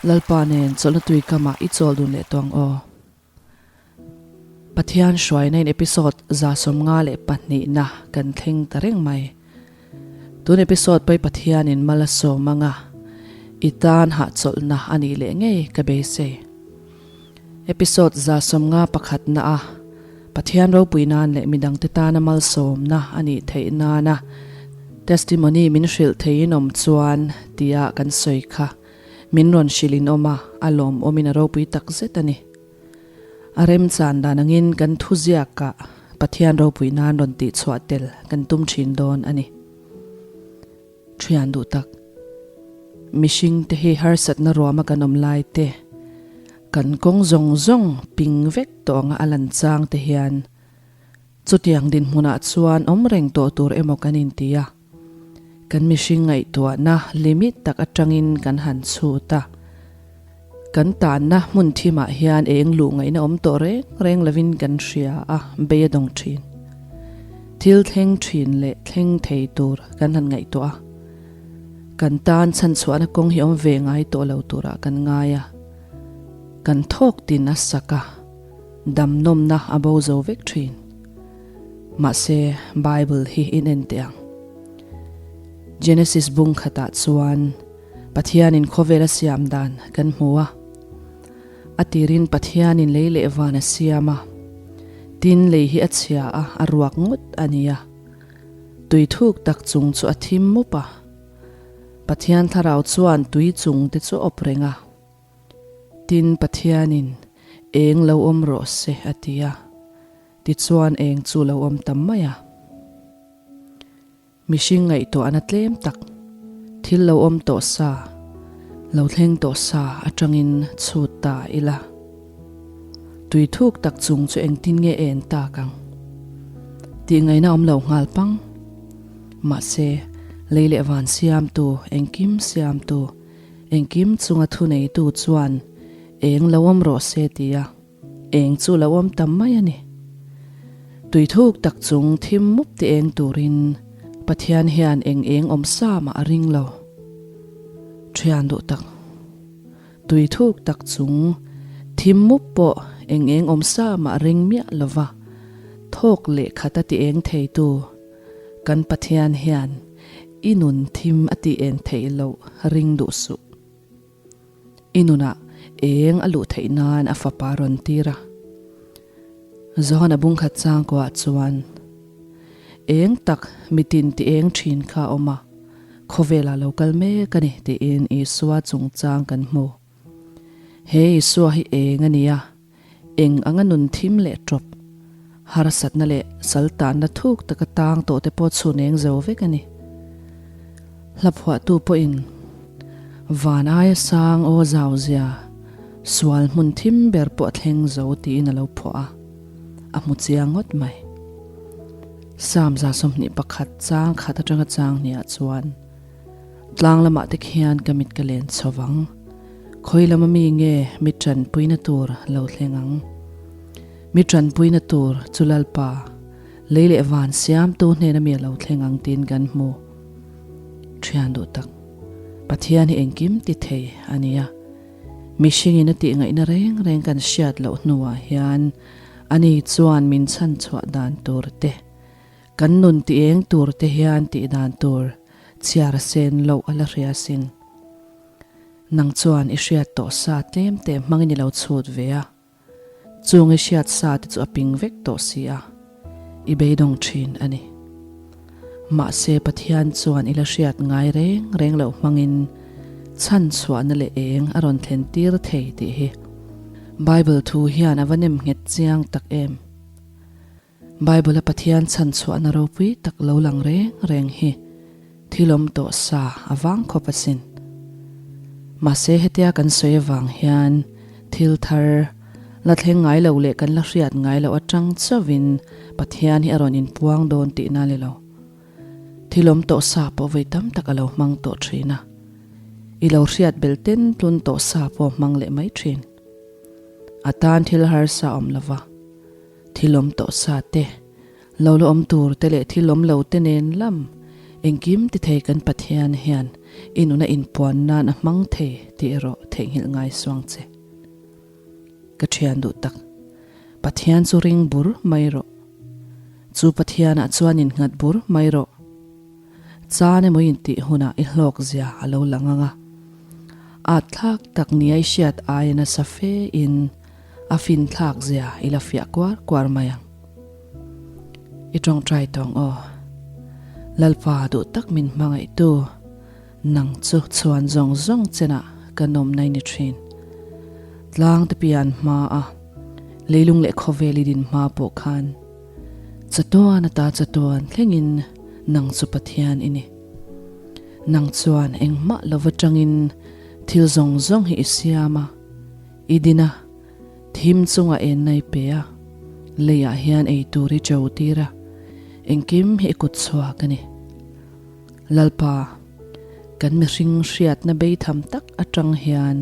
Lalpa nen chawlhna tui kamah i chawl dun leh tawh ang aw. Pathian hruaina in episode 152 na kan thleng ta reng mai. Tun episode pawh i Pathianin mal a sawm anga i tan hahchawlhna a nih leh ngei ka beisei. Episode 51 na a Pathian ropui nan leh midangte tana malsawmna a nih theih nana testimony min hrilh theiin awm chuan tia kan sawi kha min rawn hrilh in awm a, a lawmawmin a ropui tak zet a ni. A remchan dan angin kan thuziakah Pathian ropui nan rawn tihchhuah tel kan tum thin dawn a ni. Thian duh tak, mihring te hi harsatna ruama kan awm lai te, kan kawng zawng zawng ping vek tawh anga a lan chang te hian chutiang dinhmunah chuan awm reng tawh tur emaw kan inti a. Kan mihring ngaihtuahna limit tak atangin kan han chhut a. Kan tanna hmun thimah hian eng luh ngaihna awm tawh reng reng lovin kan hria a, bei a dawng thin. Thil thleng thin leh thleng thei tur kan han ngaihtuah a. Kan tan chhanchhuahna kawng hi awm ve ngai tawh lo turah kan ngai a. Kan thawk tin a sak a, damnawmna a bo zo vek thin. Mahse, Bible hi in en teh ang. Genesis bung khatah chuan Pathianin khawvel a siam dan kan hmu a. A tirin Pathianin lei leh van a siam a. Tin, lei hi a chhia a, a ruak ngawt a ni a. Tui thuk tak chung chu a thim mup a. Pathian thlarau chuan tui chung te chu a awp reng a. Tin, Pathianin, Eng lo awm rawh se, a ti a. Tichuan eng chu lo awm tam mai a. Mihring ngaihtuahna tlem tak, thil lo awm tawh sa, lo thleng tawh sa atangin chhut ta ila. Tui thuk tak chung chu engtin nge en tak ang? Tih ngaihna awm lo nghal pang. Mahse, lei leh van siamtu, engkim siamtu, engkim chunga thuneitu chuan eng lo awm rawh se tia. Eng chu lo awm tam mai a ni. Tui thuk tak chung thim mup ti eng turin Pathian hian eng eng awm sa mah a ring lo. Thian duh tak. Tui thuk tak chung thim mup pawh eng eng awm sa mah a ring miah lo va, thawk leh khat a ti eng theitu kan Pathian hian i nun thim a tih en theih loh ring duh suh. I nunah eng a luh theih nan a fapa rawn tir a. Johana bungkhat changkuah chuan eng tak mitin ti eng thin kha a awm a, khawvelah lo kal mek a ni tiin Isua chungchang kan hmu. He Isua hi eng a ni a, eng anga nun thim leh tawp, harsatna leh saltanna thuk taka tang tawh te pawh chhun eng zo vek a ni. Hlaphuahtu pawhin van aia sang aw zau zia, sual hmun thim ber pawh a thleng zo tiin a lo phuah a, a hmu chiang ngawt mai. Psalm 21 chang khat atanga chang hniah chuan, Tlang lamah te khian ka mit ka len chho vang. Khawi lama mi nge mi tanpuina tur lo thleng ang? Mi tanpuina tur chu Lalpa, lei leh van siamtu hnena mi a lo thleng ang tiin kan hmu. Thian duh tak, Pathian hi engkim ti thei a nia. Mihringin a tih ngaihna reng reng kan hriat loh hnuah hian ani chuan min chhanchhuah dan tur te, Kan nun ti eng tur te hian tih dan tur chhiar sen loh a la hria sin. Nang chuan i hriat tawh sa tlem te hmangin i lo chhut ve a, chung i hriat sa te chu a ping vek tawh si a, i beidawng thin a ni. Mahse Pathian chuan i la hriat ngai reng reng loh hmangin chhan chhuahna leh eng a rawn thlen tir thei tih hi Bible thu hian a va nem nghet chiang tak em. Bible-a Pathian chhanchhuahna ropui tak lo lang reng reng hi thil awm tawh sa a vang khawp asin. Mahse hetia kan sawi avang hian thil thar la thleng ngai lo leh kan la hriat ngai loh atang chauhin Pathian hi a rawn inpuang dawn tihna a ni lo. Thil awm tawh sa pawh vawi tam tak a lo hmang tawh thin a. I lo hriat bel ten tlun tawh sa pawh hmang leh mai thin. A tan thil harsa awm lova. Thil awm tawh sa te, lo la awm tur te leh thil awm lo te nen lam Engkim ti thei kan Pathian hian i nuna inpuan nan a hmang thei tih erawh theihnghilh ngai suang che. Ka thian duh tak, Pathian chu ring bur mai rawh. Chu Pathianah chuan innghat bur mai rawh. Chan emaw intih hunah i hlawk zia a lo lang ang a. At thlak tak nia i hriat aia nasa fe in a fin thlak zia i la fiah kuar kuar mai ang. I tawngtai tawng aw. Lalpa duh tak min hmangaihtu nang chu chhuan zawng zawng chenah ka nawmna i ni thin. Tlang te pian hma a leilung leh khawvel i din hma pawh khan Chatuan ata chatuan thlengin nang chu Pathian i ni. Nang chuan engmah lova tangin thil zawng zawng hi i siam a, i din a, thim chungah enna i pe a, leiah hian ei tur i cho tir a, engkim hi i kut chhuak a ni. Lalpa, kan mihring hriatna beitham tak atang hian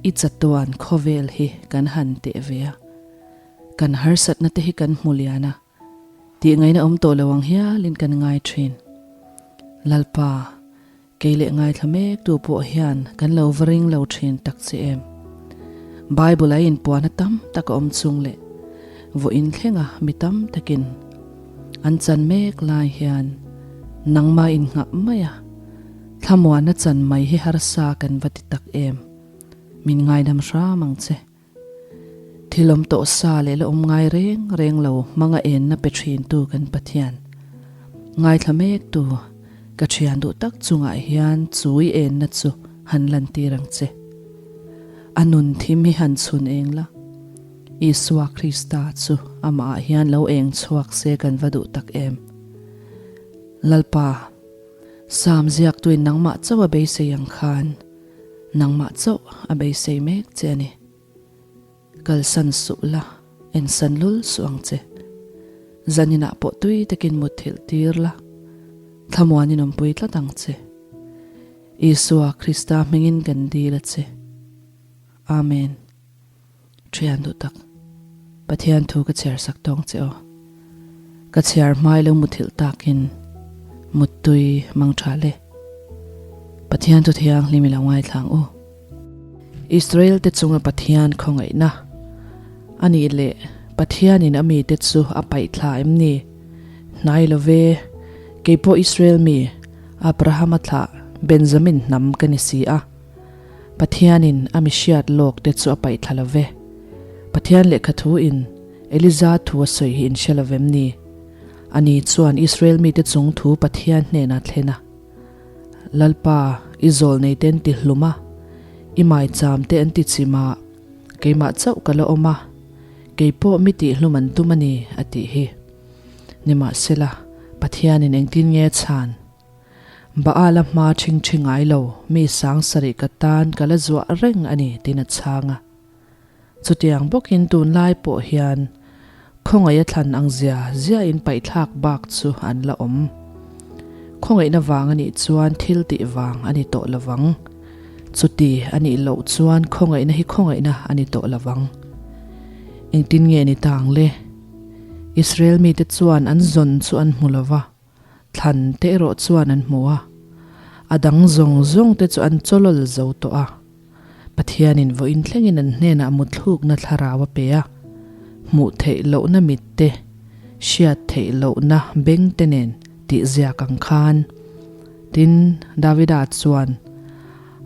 i chatuan khawvel hi kan han teh ve a. Kan harsatna te hi kan hmu lian a, tih ngaihna awm tawh lo ang hialin kan ngai thin. Lalpa, kei leh ngaithla mek tu pawh hian kan lo va ring lo thin tak che em? Bible a inpuahna tam tak a awm chung leh vawiin thlenga mi tam takin an chan mek lai hian nangmah innghah mai a, thlamuanna chan mai hi harsa kan va ti tak em? Min ngaidam hram ang che. Thil awm tawh sa leh la awm ngai reng reng lo hmanga enna pe thintu kan Pathian. Ngaithla mektu ka thian duh tak chungah hian chu i enna chu han lantir ang che. A nun thim hi han chhun eng la, Isua Krista chu amahah hian lo eng chhuak se kan va duh tak em. Lalpa, Sam ziaktuin nangmah chauh a beisei ang khan, Nangmah chauh a beisei mek che a ni. Kalsan suh la, ensan lul suh ang che. Zaninah pawh tui takin mutthilh tir la, thlamuanin awmpui tlat ang che. Isua Krista hmingin kan dil a che. Amen. Thian duh tak, Pathian thu ka chhiar sak tawng che aw. Ka chhiar hmai lo muthilh takin muttui mang tha le. Pathian thu thianghlim i lo ngaithlang u. Israel te chunga Pathian khawngaihna a nih leh Pathianin a mite chu a paih thla em ni? Hnai lo ve, kei pawh Israel mi, Abrahama thlah Benjamin hnam ka ni si a. Pathianin a mi hriat lawk te chu a paih thla lo ve. Pathian lehkha thu in Eliza thu a sawi hi in hre lo vem ni? Ani chuan Israel mite chung thu Pathian hnenah thlen a. Lalpa, i zawl nei te an ti hlum a, i maicham te an ti chim a, keimah chauh ka la awm a, kei pawh mi tih hlum an tum a ni, a tih hi. Nimahsela, Pathianin engtin nge a chhan? Baal-a hma ṭhingṭhi ngai lo, mi sang sarih ka tan ka la zuah reng a ni, tiin a chhang a. Chutiang bawkin tunlai pawh hian khawngaih a thlan ang zia ziain paihthlak bak chu an la awm. Khawngaihna vang a nih chuan thil tih vang a ni tawh lo vang. Chuti a nih loh chuan khawngaihna hi khawngaihna a ni tawh lo vang. Engtin nge ni ta ang le? Israel mite chuan an zawn chu an hmu lo va. Thlan te erawh chuan an hmu a, a dang zawng zawng te chu an chawlawl zo tawh a. Pathianin vawiin thlengin an hnenah mutthlukna thlarau a pe a, hmuh theih lohna mit te, hriat theih lohna beng te nen tih ziak ang khan. Tin, Davida chuan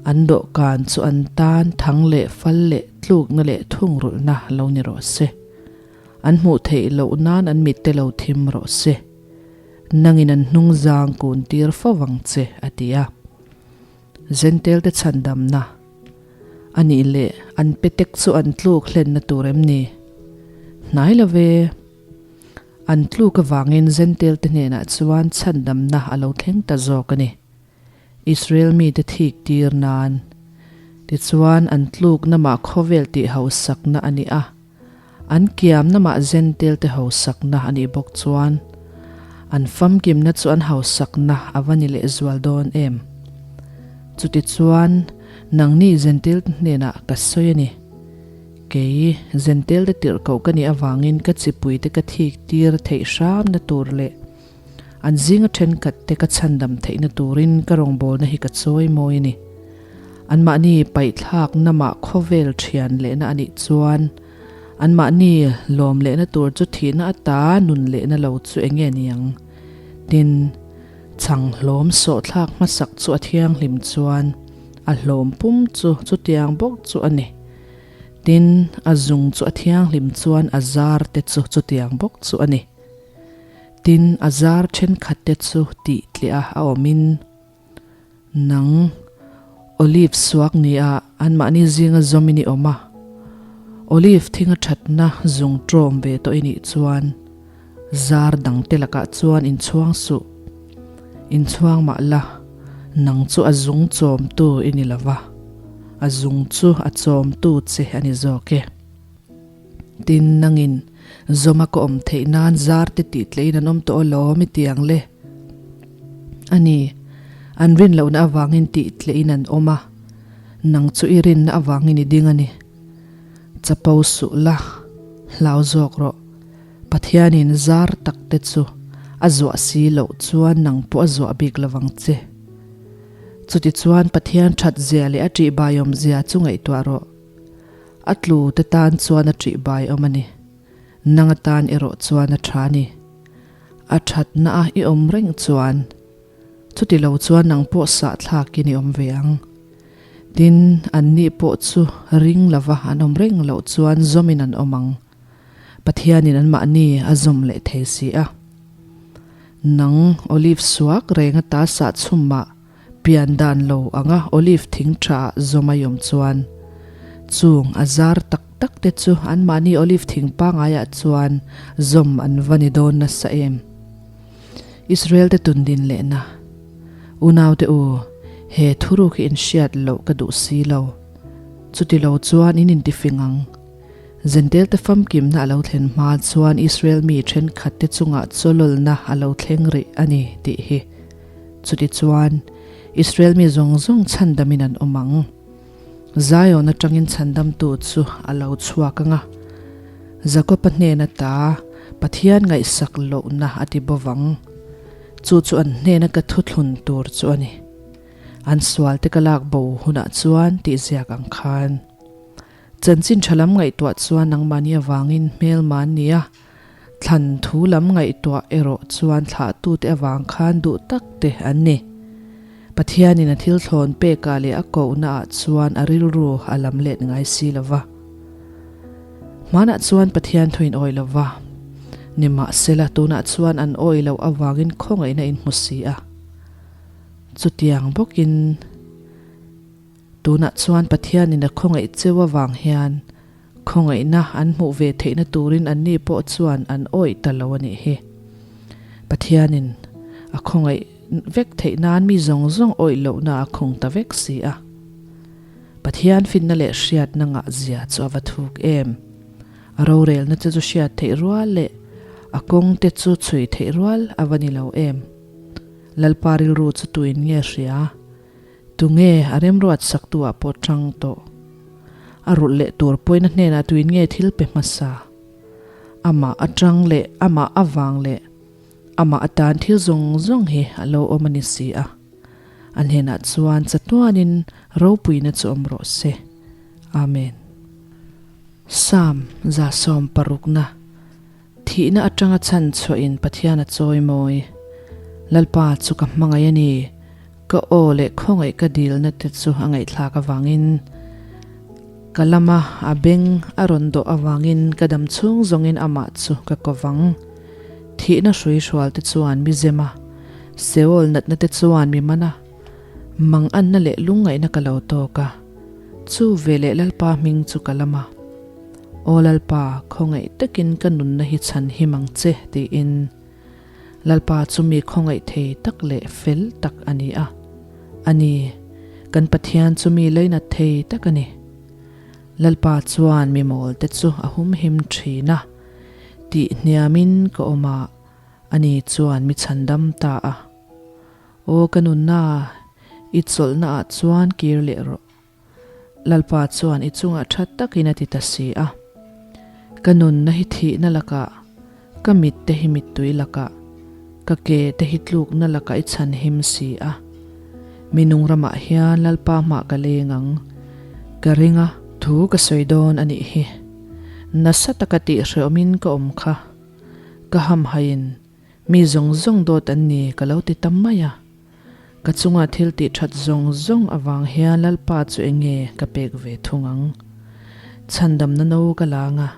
an dawhkan chu an tan thang leh fal leh tlukna leh thungrulhna lo ni rawh se. An hmuh theih loh nan an mit te lo thim rawh se. Nangin an hnung zang kun tir fo vang che, a ti a. Zentel te chhandamna a nih leh an petek chu an tluk hlenna tur em ni? Hnai lo ve. An tluk avangin Zentel te hnenah chuan chhandamna a lo thleng ta zawk a ni. Israel mite thik tir nan. Tichuan an tlukna mah khawvel tih hausakna a ni a. An kiamna mah Zentel te hausakna a nih bawk chuan an famkimna chu an hausakna a va ni lehzual dawn em? Chutichuan nangni Zentel te hnenah ka sawi a ni. Kei Zentel te tirhkoh ka nih avangin ka chipuite ka thik tir theih hramna tur leh. An zinga thenkhat te ka chhandam theihna turin ka rawngbawlna hi ka chawi mawi a ni. Anmahni paihthlak namah khawvel thian lehna a nih chuan anmahni lawm lehna tur chu thihna ata nun lehna lo chu enge niang? Tin, chhang hlawm sawhthlak hmasak chu a thianghlim chuan a hlawm pum chu chutiang bawk chu a ni. Tin, a zung chu a thianghlim chuan a zar te chu chutiang bawk chu a ni. Tin, a zar thenkhat te chu tih tliah a awmin, Nang, Olive suak nia anmahni zinga zawm i ni awm a, Olive thinga thatna zung tawm ve tawh i nih chuan zar dangte lakah chuan inchhuang suh. Inchhuang mah la, nang chu a zung chawmtu i ni lo va, a zung chu a chawmtu che a ni zawk e. Tin, nangin zawma ka awm theih nan zar te tih tlein an awm tawh alawm i ti ang le. A ni, an rin lohna avangin tih tlein an awm a, nang chu i rinna avangin i ding a ni. Chapo suh la, hlau zawk rawh. Pathianin zar tak te chu a zuah si loh chuan nang pawh a zuah bik lovang che. Chutichuan Pathian that zia leh a ṭihbaiawm zia chu ngaihtuah rawh. A tlu te tan chuan a ṭih bai awm a ni. Nang atan erawh chuan a ṭha a ni. A ṭhatna a i awm reng chuan chuti lo chuan nang pawh sahthlakin i awm ve ang. Tin, anni pawh chu ring lova an awm reng loh chuan zawmin an awm ang. Pathianin anmahni a zawm leh thei si a. Nang olive suak reng ata sahchhumah Pian dan lo anga olive thing tha ah zawm a iawm chuan chung a zar tak tak te chu anmahni olive thing pangai ah chuan zawm an va ni dawn nasa em. Israel te tun din lehna Unau te u, he thuruk hi in hriat loh ka duh si lo. Chuti lo chuan in intifing ang. Zentel te famkimna a lo thlen hma chuan Israel mi thenkhat te chungah chawlawlna a lo thleng rih a ni tih hi. Chutichuan, Israel mi zawng zawng chhandamin an awm ang. Zion atangin chhandamtu chu a lo chhuak ang a, Jakoba hnen ata Pathian ngaihsak lohna a ti bo vang. Chu chu an hnena ka thuthlun tur chu a ni. An sualte ka lak bo hunah chuan tih ziak ang khan. Chanchin tha lam ngaihtuah chuan nangmahni avangin hmelma an ni a. Thlan thu lam ngaihtuah erawh chuan thlahtute avang khan duh tak te an ni. Pathianin a thil thlawn pekah leh a kohnaah chuan a rilru a lam let ngai si lo va. Hmanah chuan Pathian thuin awih lo va, nimahsela tunah chuan an awih loh avangin khawngaihna in hmu si a. Chutiang bawkin tunah chuan Pathianin a khawngaih cheu avang hian Khawngaihna an hmuh ve theihna turin anni pawh chuan an awih ta lo a nih hi. Pathianin a khawngaih vek theih nan mi zawng zawng awih lohna a khung ta vek si a. Pathian finna leh hriatna ngah zia chu a va thuk em. A rorelna te chu hriat theih rual leh a kawng te chu chhui theih rual a va ni lo em. Lalpa rilru chu tuin nge hria? Tunge a remruat saktu ah pawh tang tawh? A rulh leh tur pawina hnenah tuin nge thil pe hmasa? Amah atang leh amah avang leh amah atan thil zawng zawng hi a lo awm a ni si a. A hnenah chuan chatuanin ropuina chu awm rawh se. Amen. Psalm 160na. Thihna atanga chhan chhuahin Pathian a chawi mawi. Lalpa chu ka hmangaih a ni. Ka aw leh khawngaih ka dilna te chu a ngaihthlak avangin, ka lama a beng a rawn dawh avangin ka dam chhung zawngin amah chu ka ko vang. Thihna hrui hrual te chuan mi zem a, Seol natna te chuan mi man a, manganna leh lungngaihna ka lo tawk a, chu veleh Lalpa hming chu ka lam a. Aw Lalpa, khawngaih takin ka nunna hi chhan him ang che, tiin. Lalpa chu mi khawngaih thei tak leh fel tak a ni a. A ni, kan Pathian chu mi leinat thei tak a ni. Lalpa chuan mi mawlte chu a humhim thin a, tih hniamin ka awm a, ani chuan mi chhandam ta a. Aw ka nunna, i chawlhna ah chuan kir leh rawh. Lalpa chuan i chungah that takin a ti ta si a. Ka nunna hi thihna lakah, ka mitte hi mittui lakah. Ka ke te hi tlukna lakah i chhan him si a. Mi nung ramah hian Lalpa hmah ka leng ang. Ka ring a. Thu ka sawi dawn a nih hi. Nasa taka tih hreawmin ka awm kha. Ka hamhaiin mi zawng zawng dawt an ni ka lo ti ta mai a. Ka chunga thil tih that zawng zawng avang hian Lalpa chu enge ka pek ve thung ang? Chhandamna no ka la anga,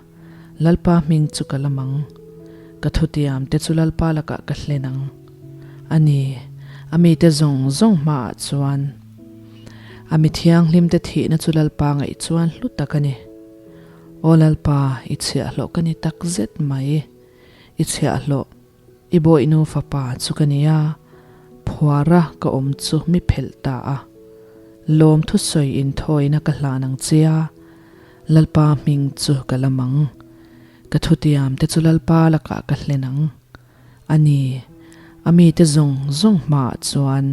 Lalpa hming chu ka lam ang. Ka thutiam te chu Lalpa lakah ka hlen ang. A ni, a mite zawng zawng hmaah chuan. A mi thianghlim te thihna chu Lalpa ngaih chuan hlu tak a ni. Aw Lalpa, i chhiahhlawh ka ni takzet mai. I chhiahhlawh. I bawihnu fapa chu ka nia, phuara ka awm chu mi phelh ta a. Lawm thusawi inthawina ka hlan ang che a, Lalpa hming chu ka lam ang. Ka thutiam te chu Lalpa lakah ka hlen ang. A ni, a mite zawng zawng hmaah chuan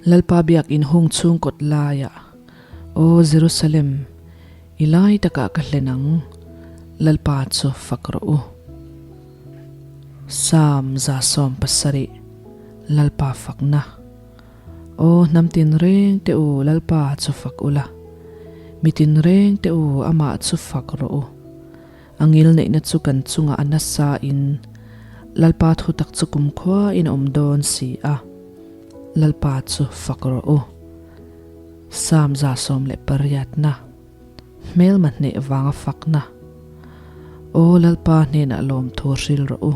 Lalpa biakinn hung chhung kawt laiah, Aw Jerusalem, i lai takah ka hlen ang, Lalpa chu fak rawh u. Psalm 170, Lalpa fakna. Aw hnam tinreng te u Lalpa chu fak ula, mi tinreng te u amah chu fak rawh u. A ngil neihna chu kan chungah a nasa in Lalpa thutak chu kumkhua in a awm dawn si a, Lalpa chu fak rawh u. Psalm 118 na. Hmelma hneh vanga fakna. Aw Lalpa hnenah lawmthu hril rawh u.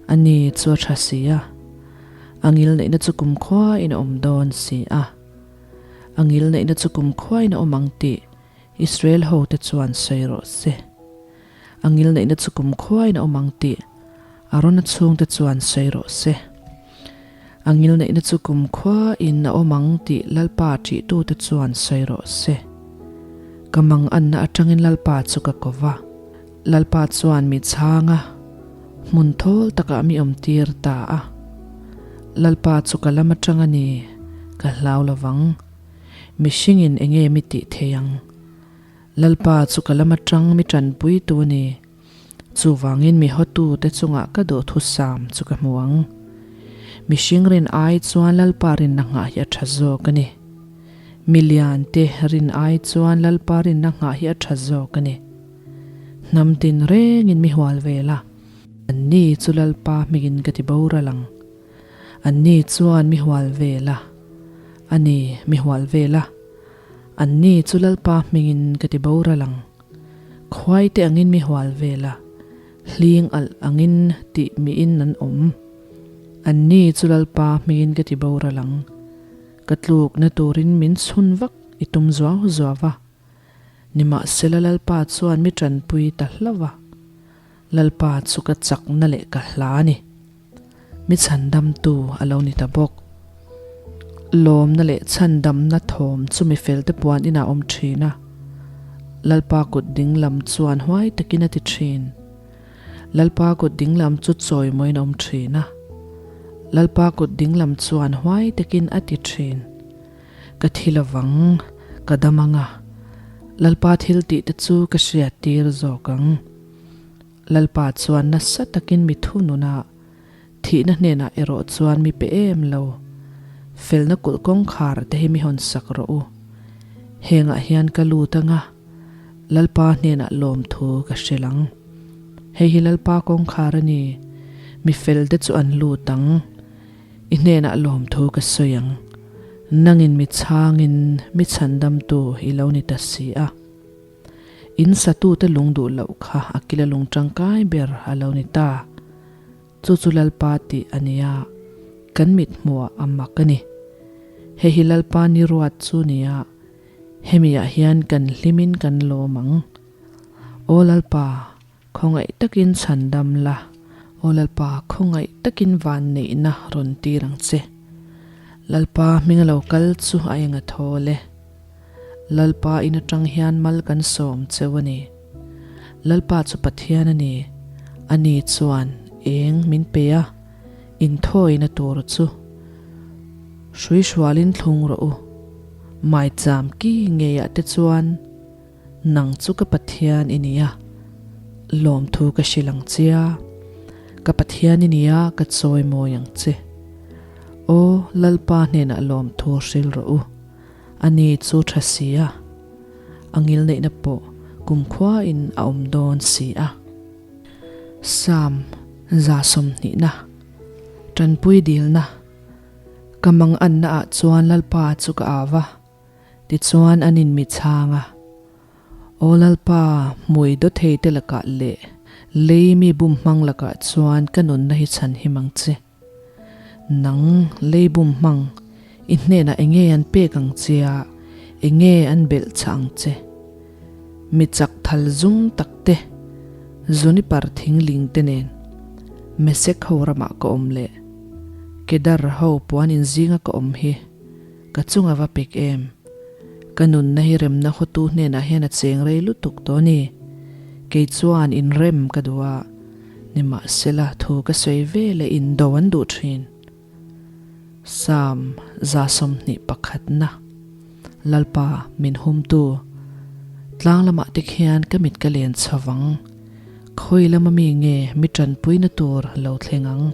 A ni chu a tha si a. A ngil neihna chu kumkhua in a awm dawn si a. A ngil neihna chu kumkhua in a awm ang tih Israel ho te chuan sawi rawh se. A ngil neihna chu kumkhua in a awm ang tih Arona chhungte chuan sawi rawh se. A ngilneihna chu kumkhua in a awm ang tih Lalpa ṭihtute chuan sawi rawh se. Ka manganna aṭangin Lalpa chu ka ko va. Lalpa chuan mi chhang a, hmun thawl takah mi awmtir ta a. Lalpa chu ka lam aṭang a ni, ka hlau lovang. Mihringin enge mi tih thei ang? Lalpa chu ka lam aṭang mi ṭanpuitu a ni. Chuvangin mi hawtute chungah ka duhthusam chu ka hmu ang. Mihring rin ai chuan Lalpa rinna nghah hi a tha zawk a ni. Mi liante rin ai chuan Lalpa rinna nghah hi a tha zawk a ni. Hnam tin rengin mi hual vel a. Anni chu Lalpa hmingin ka ti boral ang. Anni chuan mi hual vel a. A ni, mi hual vel a. Anni chu Lalpa hmingin ka ti boral ang. Khuai te angin mi hual vel a, hling alh angin tih miin an awm. Anni chu Lalpa hmingin ka ti boral ang. Ka tlukna turin min chhun vak i tum zuau zuau va. Nimahsela Lalpa chuan mi tanpui ta hlauh a. Lalpa chu ka chakna leh ka hla a ni. Mi chhandamtu a lo ni ta bawk. Lawmna leh chhandamna thawm chu mi felte puan inah a awm thin a. Lalpa kut dinglam chuan huai takin a ti thin. Lalpa kut dinglam chu chawimawiin a awm thin a. Lalpa kut dinglam chuan huai takin a ti thin. Ka thi lovang, ka dam ang a. Lalpa thil tihte chu ka hriattir zawk ang. Lalpa chuan nasa takin mi thunun a, thihna hnenah erawh chuan mi pe em lo. Felna kulh kawngkhar te hi mi hawn sak rawh u. Hengah hian ka lut anga, Lalpa hnenah lawmthu ka hrilh ang. Hei hi Lalpa kawngkhar a ni, mi fel te chu an lut ang. I hnenah lawmthu ka sawi ang. Nangin mi chhangin mi chhandamtu i lo ni ta si a. In satute lung duh loh kha a kila lung tangkai ber a lo ni ta. Chu chu Lalpa tih a nia, kan mit hmuah a mak a ni. Hei hi Lalpa ni ruat chu nia, hemi ah hian kan hlimin kan lawm ang. Aw Lalpa, khawngaih takin chhandam la, Aw Lalpa, khawngaih takin vanneihna rawn tir ang che. Lalpa hming a lo kal chu a eng a thawl e. Lalpa in atang hian mal kan sawm cheu a ni. Lalpa chu Pathian a ni, ani chuan eng min pe a, inthawina tur chu hrui hrualin thlung rawh u. Maicham ki ngeiah te chuan nang chu ka Pathian i ni a, lawmthu ka hrilh ang che a. Ka Pathian i ni a, ka chawimawi ang che. Aw, Lalpa hnenah lawmthu hril rawh u. Ani chu tha si a, a ngilneihna pawh kumkhuain a awm dawn si a. Psalm 120na, Tanpui dilna, Ka manganna ah chuan Lalpa chu ka au va, tichuan an in mi chhang a. Aw Lalpa, hmui dawthei te lakah leh lei mi bum hmang lakah chuan ka nunna hi chhan him ang che. Nang lei bum hmang, i hnenah enge an pek ang che a, enge an belh chah ang che? Mi chak thal zum tak te, Zunipar thing ling te nen Mesek ho ramah ka awm leh Kedar ho puan in zinga ka awm hi ka chunga va pek em? Ka nunna hi remna hotu hnenah hian a cheng rei lutuk tawh a ni. Kei chuan inrem ka duh a, nimahsela thu ka sawi ve leh indo an duh thin. Psalm 21 na, Lalpa min humtu, tlang lamah te khian ka mit ka len chho vang. Khawi lama mi nge mi tanpuina tur lo thleng ang?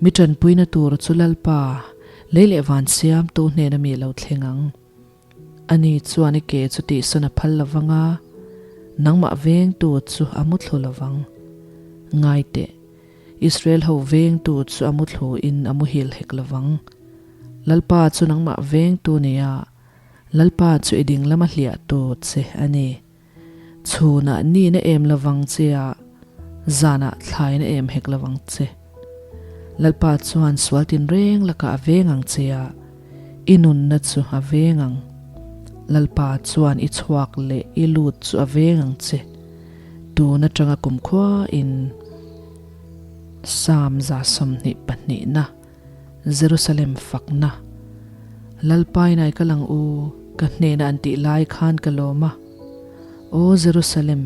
Mi tanpuina tur chu Lalpa, lei leh van siamtu hnena mi lo thleng ang. Ani chuan i ke chu tihsawn a phal lo vang a, nangmah vengtu chu a muthlu lo vang. Ngai teh, Israel ho vengtu chu a muthlu in a muhil hek lo vang. Lalpa chu nangmah vengtu nia, Lalpa chu i ding lama hliahtu che a ni. Chhunah nihna em lovang che a, zanah thlaina em hek lovang che. Lalpa chuan sual tinreng lakah a veng ang che a, i nunna chu a veng ang. Lalpa chuan i chhuak leh i lut chu a veng ang che. Tun atanga kumkhua in Psalm 122 na Jerusalem fakna. Lalpa in ai kal ang u, ka hnena an tih lai khan ka lawm a. Aw Jerusalem,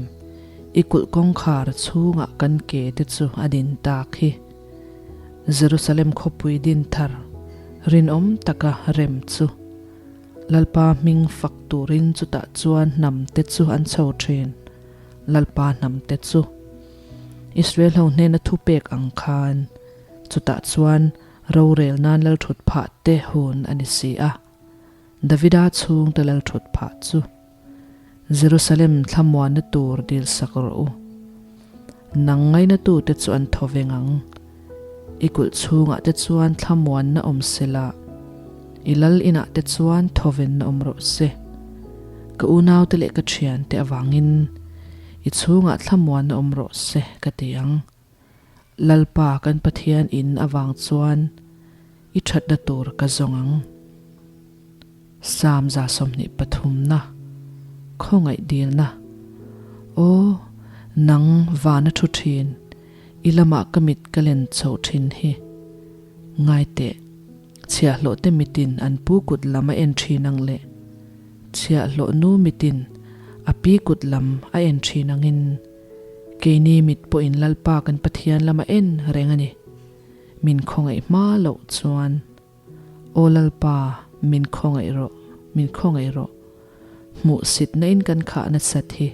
i kulh kawngkhar chhungah kan ke te chu a din tak hi. Jerusalem khawpui din thar, rinawm taka rem chu. Lalpa hming fak turin chutah chuan hnam te chu an chho thin, Lalpa hnam te chu. Israel ho hnena thupek ang khan. Chutah chuan rorel nan lalthut phah te hun a ni si a, Davida chhungte lalthut phah chu Jerusalem thlamuanna tur dil sak rawh u. Nang ngainatute chu an thaw veng ang. I kulh chhungah te chuan thlamuanna awm se la, i lal inah te chuan thawvenna awm rawh se. Ka unaute leh ka thiante avangin i chhungah thlamuanna awm rawh se ka ti ang. Lalpa kan Pathian in avang chuan i thatna tur ka zawng ang. Psalm 23 na, Khawngaih dilna. Aw, nang vana thu thin, i lamah ka mit ka len chho thin hi. Ngai teh, chhiahhlawh te mitin an pu kut lam a en thin ang leh chhiahhlawh nu mitin a pi kut lam a en thin angin, Keini mit pawhin Lalpa kan Pathian lama en reng a ni. Min khawngaih hma loh chuan, Aw Lalpa, min khawngaih rawh, min khawngaih rawh. Hmuhsitna in kan khah nasat hi.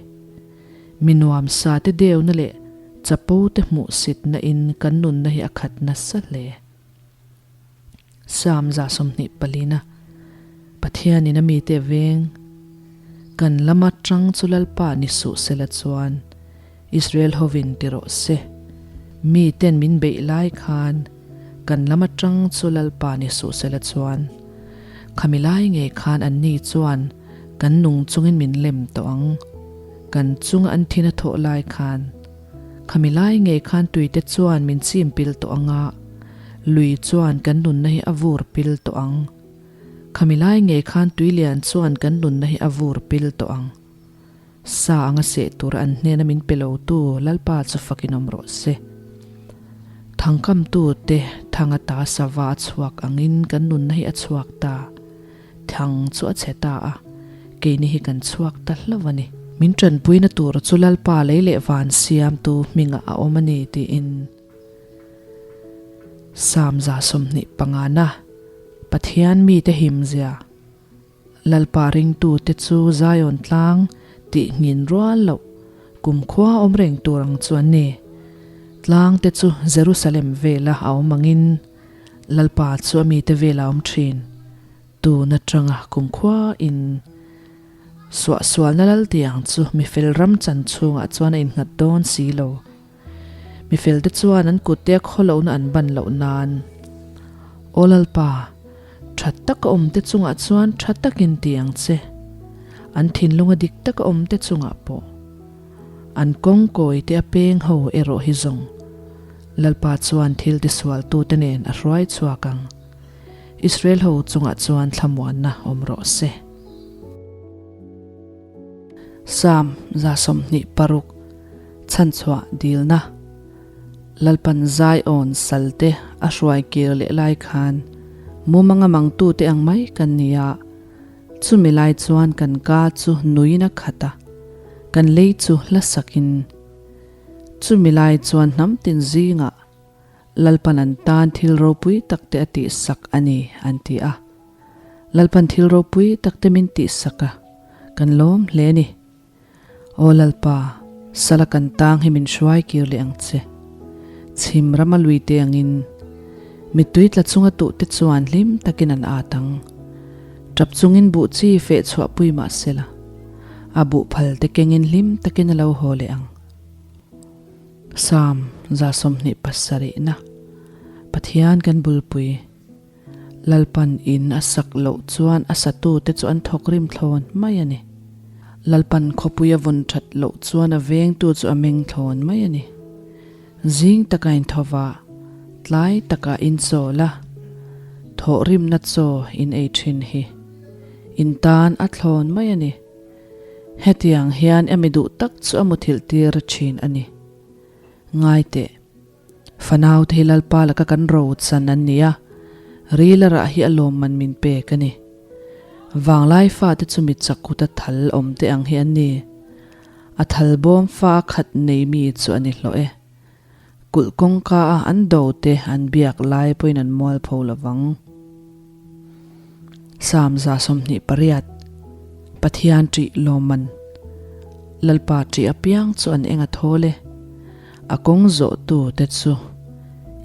Mi nuamsa te deuna leh chapo te hmuhsitna in kan nunna hi a khat nasa hle. Psalm 24 na, Pathianin a mite veng, Kan lama tang chu Lalpa ni suh sela chuan, Israel hovin ti rawh se. Miten min beih lai khan, Kan lama tang chu Lalpa ni suh sela chuan, khami lai ngei khan anni chuan kan nung chungin min lem tawh ang. Kan chunga an thin a thawh lai khan, Khami lai ngei khan tuite chuan min chim pil tawh ang a, lui chuan kan nunna hi a vur pil tawh ang. Khami lai ngei khan tui lian chuan kan nunna hi a vur pil tawh ang. Sa anga seh tura an hnena min pe lotu Lalpa chu fakin awm rawh se. Thangkamtute thang ata sava a chhuak angin kan nunna hi a chhuak ta. Thang chu a chhe ta a, keini hi kan chhuak ta hlauh a ni. Min tanpuina tur chu Lalpa lei leh van siamtu hmingah a awm a ni tiin Psalm 25 na, Pathian mite himzia, Lalpa ringtute chu Zion tlang tih nghin rual loh kumkhua awm reng tur ang chu an ni. Tlang te chu Jerusalem vela a awm angin Lalpa chu a mite vela a awm thin. Tun atanga kumkhua in suahsualna lal tiang chu mifel ram chan chhungah chuan a innghat dawn si lo. Mifelte chuan an kutte a khawlohna an ban loh nan Aw Lalpa, tha taka awmte chungah chuan tha takin ti ang che, an thinlunga dik taka awmte chungah pawh. An kawng kawite a peng ho erawh hi zawng Lalpa chuan thil tisualtute nen a hruai chhuak ang. Israel ho chungah chuan thlamuanna awm rawh se. Psalm 26 Chhanchhuah dilna Lalpan Zion salte a hruai kir leh lai khan mumanga mangtute ang mai kan ni a, chumi lai chuan kan ka chu nuin a khat a, kan lei chu hla sakin. Chumi lai chuan hnam tin zingah Lalpan an tan thil ropui takte a tihsak a ni, an ti a. Lalpan thil ropui takte min tihsak a, kan lawm hle a ni. Aw Lalpa, sala kan tang hi min hruai kir leh ang che. Chhim rama lui te angin, mittui tla chunga tuh te chuan hlim takin an at ang. Tap chungin buh chi feh chhuah pui mah sela, a buh phal te kengin hlim takin a lo haw leh ang. Psalm 27 na Pathian kan bulpui. Lalpan in a sak loh chuan a satute chu an thawk rim thlawn mai a ni. Lalpan khawpui a vawn that loh chuan a vengtu chu a meng thlawn mai a ni. Zing taka in tho va, tlai taka in chawl a, thawh rimna chaw in ei thin hi in tan a thlawn mai a ni. Hetiang hian emi duh tak chu a muthilh tir thin a ni. Ngai teh. Fanau te hi Lalpa laka kan ro chan an ni a, ril a rah hi a lawmman min pek a ni. Vanglai fate chu mi chak kut a thal awm te ang hi an ni. A thal bawm fa a khat nei mi chu a ni hlawh e. Kulh kawngka a an do te an biak lai pawhin an mualpho lovang. Psalm 28 Pathian ṭih lawmman Lalpa ṭih apiang chu an eng a thawl e. A kawng zawhtu te chu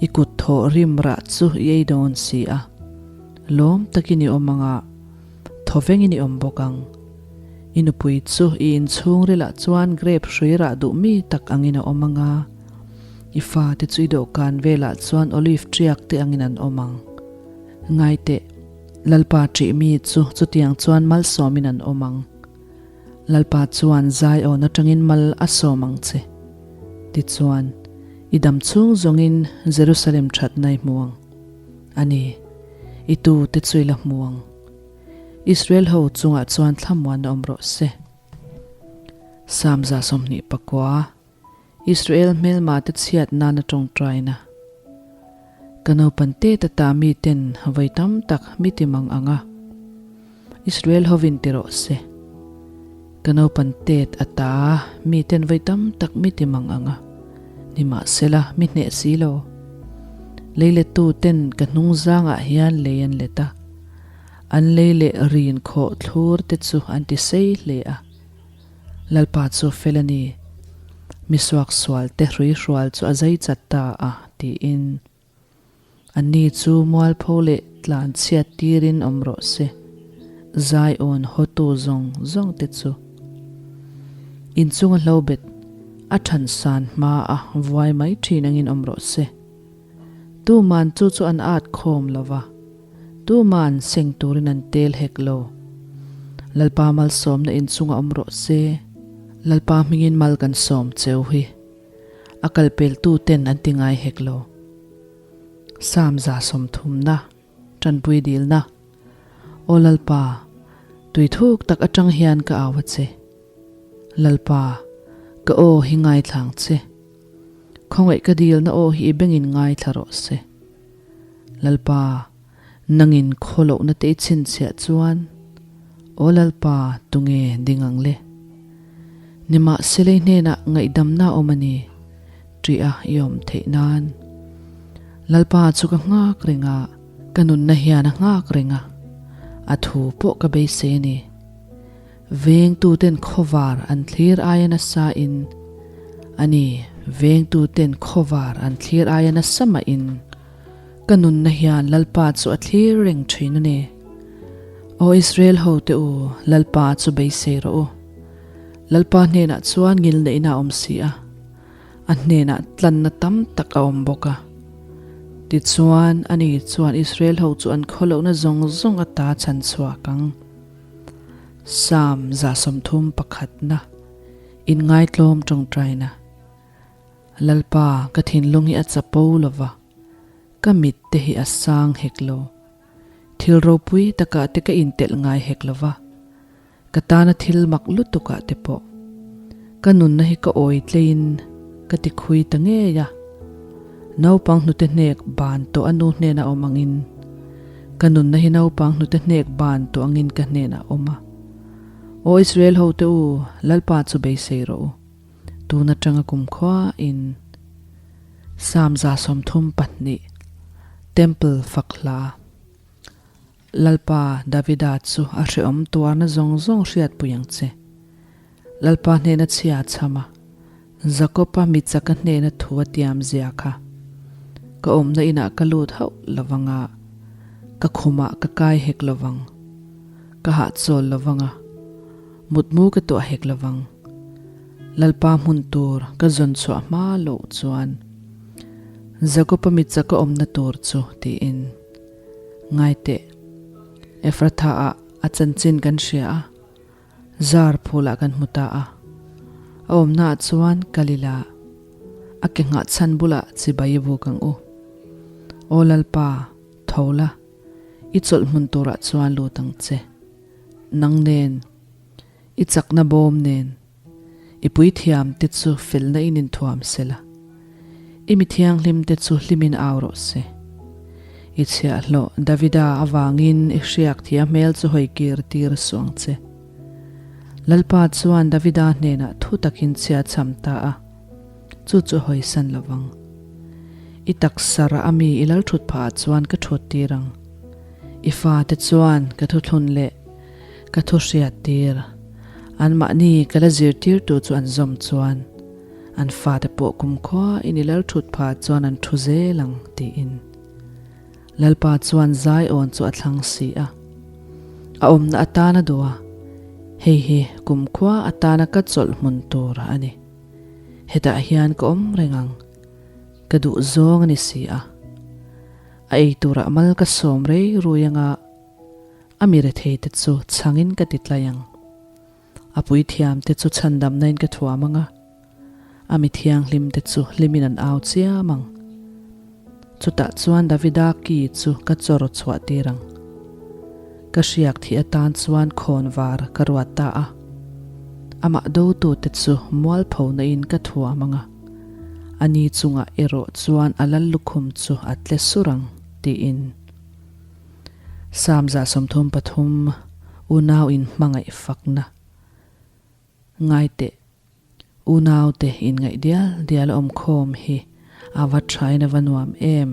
i kut thawh rim rah chu i ei dawn si a, lawm takin i awm ang a, thawvengin i awm bawk ang. I nupui chu i inchhungrilah chuan grape hrui rah duh mi tak angin a awm ang a, i fate chu i dawhkan velah chuan olive ṭiak te angin an awm ang. Ngaiteh, Lalpa ṭih mi chu chutiang chuan malsawmin an awm ang. Lalpa chuan Zion atangin mal a sawm ang che. Tichuan, i dam chhung zawngin Jerusalem thatna i hmu ang. A ni, i tute chu i la hmu ang. Israel ho chungah chuan thlamuan awm rawh se. Psalm 29. Israel hmelmate chhiat nana tawngtaina. Ka naupan tet ata miten vawi tam tak mi ti mang ang a, Israel hovin ti rawh se. Ka naupan tet ata miten vawi tam tak mi ti mang ang a, nimahsela mi hneh si lo. Leilettu ten ka hnungzangah hian lei an let a, an lei leh rin khawh thlur te chu an ti sei hle a. Lalpa chu fel a ni, mi suaksual te hruihrual chu a zai chat ta a, tiin. Anni chu mualpho leh tlan chhiat tirin awm rawh se, Zion hawtu zawng zawng te chu. Inchunga hlobet a than san hma a vuai mai thin angin awm rawh se. Tuman chu chu an at khawm lo va. Tuman seng turin an tel hek lo. Lalpa malsawmna inchunga awm rawh se. Lalpa hmingin mal kan sawm cheu hi. A kalpeltu ten an ti ngai hek lo. Psalm 30 na, Tanpui dilna. Aw Lalpa, tui thuk tak atang hian ka au a che. Lalpa, ka aw hi ngaithlang che. Khawngaih ka dilna aw hi i bengin ngaithla rawh se. Lalpa, nangin khawlohna te i chhinchhiah chuan, Aw Lalpa, tunge ding ang le? Nimahsela i hnenah ngaihdamna a awm a ni, ṭih a i awm theih nan. Lalpa chu ka nghak reng a, ka nunna hian a nghak reng a, a thu pawh ka beisei a ni. Vengtuten khawvar an thlir aia nasa in a ni. Vengtuten khawvar an thlir aia nasa mahin ka nunna hian Lalpa chu a thlir reng thin a ni. Aw Israel hote u, Lalpa chu beisei rawh u. Lalpa hnenah chuan ngilneihna a awm si a, a hnenah tlanna tam tak a awm bawk a. Tichuan, ani chuan Israel ho chu an khawlohna zawng zawng ata chhan chhuak ang. Psalm 31, Inngaitlawm tawngtaina. Lalpa, ka thinlung hi a chapo lo va, ka mit te hi a sang hek lo. Thil ropui takah te ka intelh ngai hek lo va, ka tana thil mak lutukah te pawh. Ka nunna hi ka awi tleiin ka ti khui ta ngei a. Naupang hnute hnek ban tawh a nu hnenah awm angin, ka nunna hi naupang hnute hnek ban tawh angin ka hnenah awm a. Aw Israel hote u, Lalpa chu beisei rawh u. Tun atanga kumkhua in Psalm 32, Temple fak hla. Lalpa Davida chu a hrehawm tuarna zawng zawng hriatpui ang che. Lalpa hnena chhia a chham a, Jakob-a mi chaka hnena thu a tiam zia kha. Ka awmna inah ka lut hauh lovang a, ka khumah ka kai hek lovang. Ka hahchawl lovang a, mutmu ka tuah hek lovang. Lalpa hmun tur ka zawn chhuah hma loh chuan Jakob-a mi chaka awmna tur chu tiin ngai teh. Ephrathah-ah a chanchin kan hria a. Zar phulah kan hmu ta a, a awmnaah chuan kal ila, a ke nghah chhan bulah chibai i buk ang u. Aw Lalpa, tho la, i chawlh hmun turah chuan lut ang che. Nang nen, i chakna bawm nen, i puithiam te chu felna in inthuam sela, i mi thianghlim te chu hlimin au rawh se. I chhiahhlawh Davida avangin i hriak thia hmel chu hawi kir tir suh ang che. Lalpa chuan Davida hnenah thu takin chhia chham ta a, chu chu hawisan lo vang. I taksa rah a mi i lal thut phah ah chuan ka thut tir ang. I fate chuan ka thuthlun leh ka thu hriat tir. Anmahni ka la zirtirtu chu an zawm chuan an fate pawh kumkhua in i lal thut phah chuan an thu zel ang tiin Lalpa chuan Zion chu a thlang si a. A awmna atana duh a, hei hi kumkhua atana ka chawlh hmun tur a ni. Hetah hian ka awm reng ang, ka duh zawng a ni si a. A ei turah mal ka sawm rei rui anga a mi rethei te chu chhangin ka ti tlai ang. A puithiam te chu chhandamna in ka thuam anga, a mi thianghlim te chu hlimin an au chiam ang. Chutah chuan Davida ki chu ka chawr chhuah tir ang. Ka hriak thih atan chuan khawn var ka ruat ta a. Amah dotute chu mualphona in ka thuam anga. A ni chungah erawh chuan a lal lukhum chu a tle sur ang, tiin. Psalm 33, Unau in hmangaih fakna. Ngai teh, unaute inngaih dial dial a awm khawm hi a va thain a va nuam em.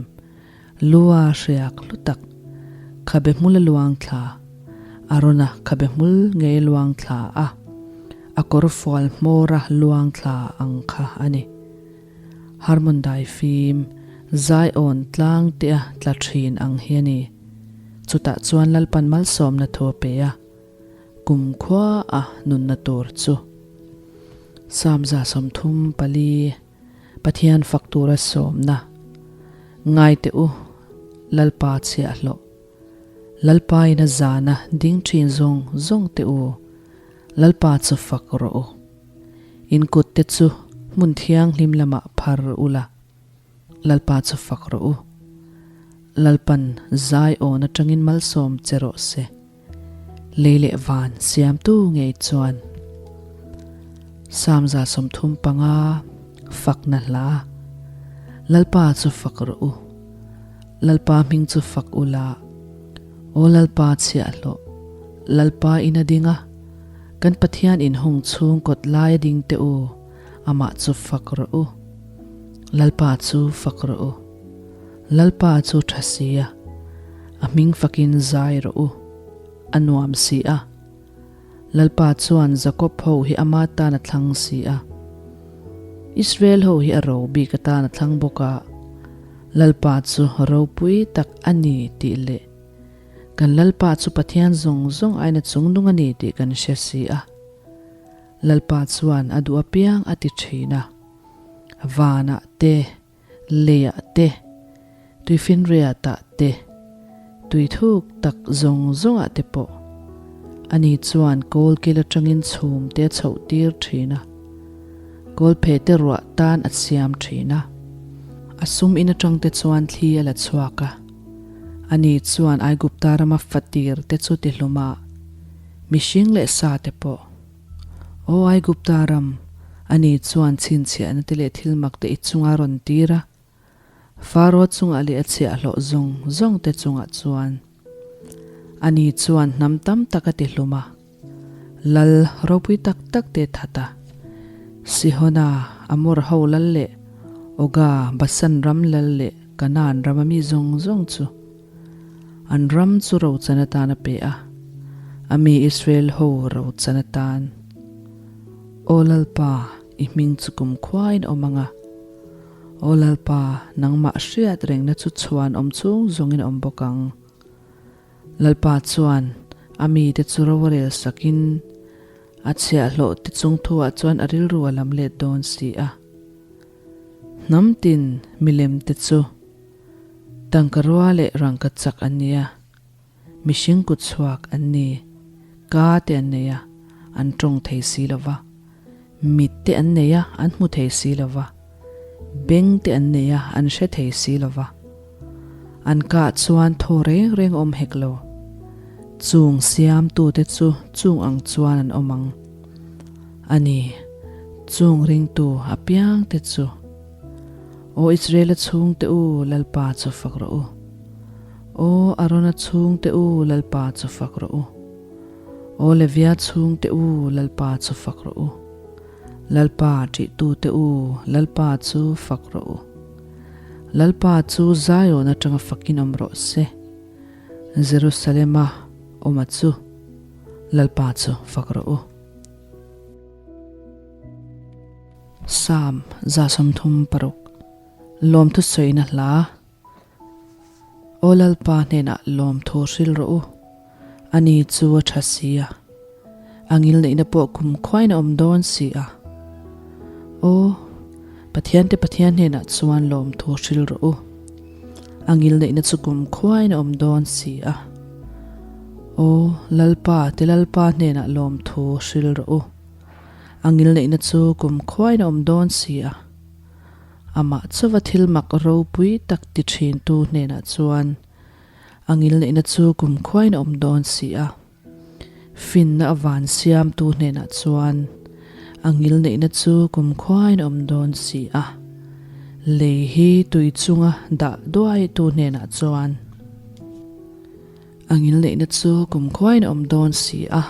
Lua hriak hlu tak, khabe hmul a luang thla, Arona khabe hmul ngei a luang thla a, a kawr fual hmawra luang thla ang kha a ni. Harmon dai fim, Zion tlang te a tla thin ang hi a ni. Chutah chuan Lalpan malsawmna thu a pe a, kumkhua a nunna tur chu. Psalm 34, Pathian fak tura sawmna, Ngai teh u, Lalpa chhiahhlawh. Lalpa in a zana ding thin zawng zawng teh u, Lalpa chu fak rawh u. In kut te chu hmun thianghlim lamah phar ula, Lalpa chu fak rawh u. Lalpan zai awn atangin malsawm che rawh se. Lei leh van siamtu ngei chuan. Psalm 35, Fakna hla. Lalpa chu fak rawh u. Lalpa hming chu fak ula. Aw Lalpa chhiahhlawh, Lalpa in a ding a, kan Pathian inhung chhung kawt lai a ding teh u, amah chu fak rawh u. Lalpa chu fak rawh u. Lalpa chu tha si a, a hming fakin zai rawh u, a nuam si a. Lalpa chuan Jakob ho hi ama tan a thlang si a. Israel ho hi a ro bik atan a thlang bawk a, Lalpa chu ropui tak a ni tih leh kan Lalpa chu Pathian zawng zawng aina chungnung a ni tih kan hre si a. Lalpa chuan a duh apiang a ti thin a, vanah te, Leiah te, tuifinriatah te, tui thuk tak zawng zawngah te pawh ani chuan kawlkil atangin chhum te a chhoh tir thin a, kawlphe te ruah tan a siam thin a. A sum in atang te chuan thli a la chhuak a, ani chuan Aigupta rama fatir te chu tihlumah mihring leh sa te pawh Aw Aigupta ram, ani chuan chhinchhiahna te leh thil mak te i chunga rawn tir a, Faro chungah leh a chhiahhlawh zawng zawng te chungah chuan. Ani chuan hnam tam tak a ti hlum a, lal ropui tak tak te that a, Sihona, Amor ho lal leh Oga, Basan ram lal leh Kanaan rama mi zawng zawng chu. An ram chu rochan atan a pe a, a mi Israel ho rochan atan. Aw Lalpa, i hming chu kumkhuain awm ang a. Aw Lalpa, nangmah hriat rengna chu chhuan awm chung zawngin awm bawk ang. Lalpa chuan a mite chu ro a rel sakin, a chhiahhlawh te chung thuah chuan a rilru a lam let dawn si a. Hnam tin milem te chu Tangka rua leh rangka chak an ni a, mihring kut chhuak an ni, ka te an nei a, an tawng thei si lo va, mit te an nei a, an hmu thei si lo va, beng te an nei a, an hre thei si lo va. An kah chuan thaw reng reng awm hek lo. Chung siamtute chu chung ang chuan an awm ang. A ni, chung ringtu apiangte chu. Aw Israela chhungte u, Lalpa chu fak rawh u. Aw Arona chhungte u, Lalpa chu fak rawh u. Aw Levia chhungte u, Lalpa chu fak rawh u. Lalpa ṭihtute u, Lalpa chu fak rawh u. Lalpa chu Zion aṭanga fakin awm rawh se. Jerusalema awma chu Lalpa chu fak rawh u. Psalm 36, Lawmthu sawina hla. Aw Lalpa hnenah lawmthu hril rawh u, ani chu a tha si a, a ngilneihna pawh kum khuain a awm dawn si a. Aw, Pathiante Pathian hnenah chuan lawmthu hril rawh u, a ngilneihna chu kum khuain a awm dawn si a. Aw, Lalpa te Lalpa hnenah lawmthu hril rawh u. A ngilneihna chu kum khuain a awm dawn si a. Amah chauva thil mak ropui tak ti thintu hnenah chuan a ngilneihna chu kum khuain a awm dawn si a. Finna a van siamtu hnenah chuan a ngilneihna chu kum khuain a awm dawn si a. Lei hi tui chunga dah duaitu hnenah chuan a ngilneihna chu kum khuain a awm dawn si a.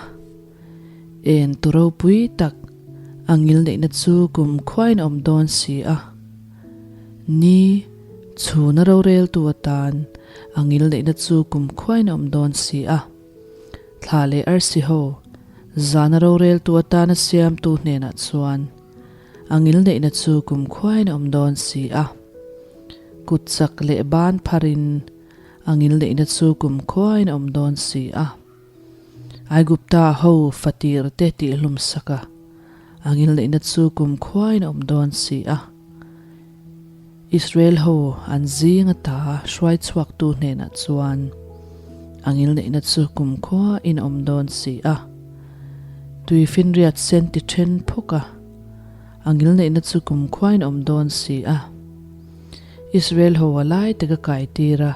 En tu ropui tak a ngilneihna chu kum khuain a awm dawn si a. Ni, chhuna roreltu atan a ngilneihna chu kum khuain a awm dawn si a. Thla leh arsi ho, zana roreltu atana siamtu hnenah chuan a ngilneihna chu kum khuain a awm dawn si a. Kut chak leh ban pharin a ngilneihna chu kum khuain a awm dawn si a. Aigupta ho fatir te tihhlum sak a, a ngilneihna chu kumkhuain a awm dawn si a. Israel ho an zing ata hruai chhuaktu hnenah chuan a ngilneihna chu kumkhuain a awm dawn si a. Tuifinriat sen ti then phawk a, a ngilneihna chu kumkhuain a awm dawn si a. Israel ho a lai tak a kai tir a.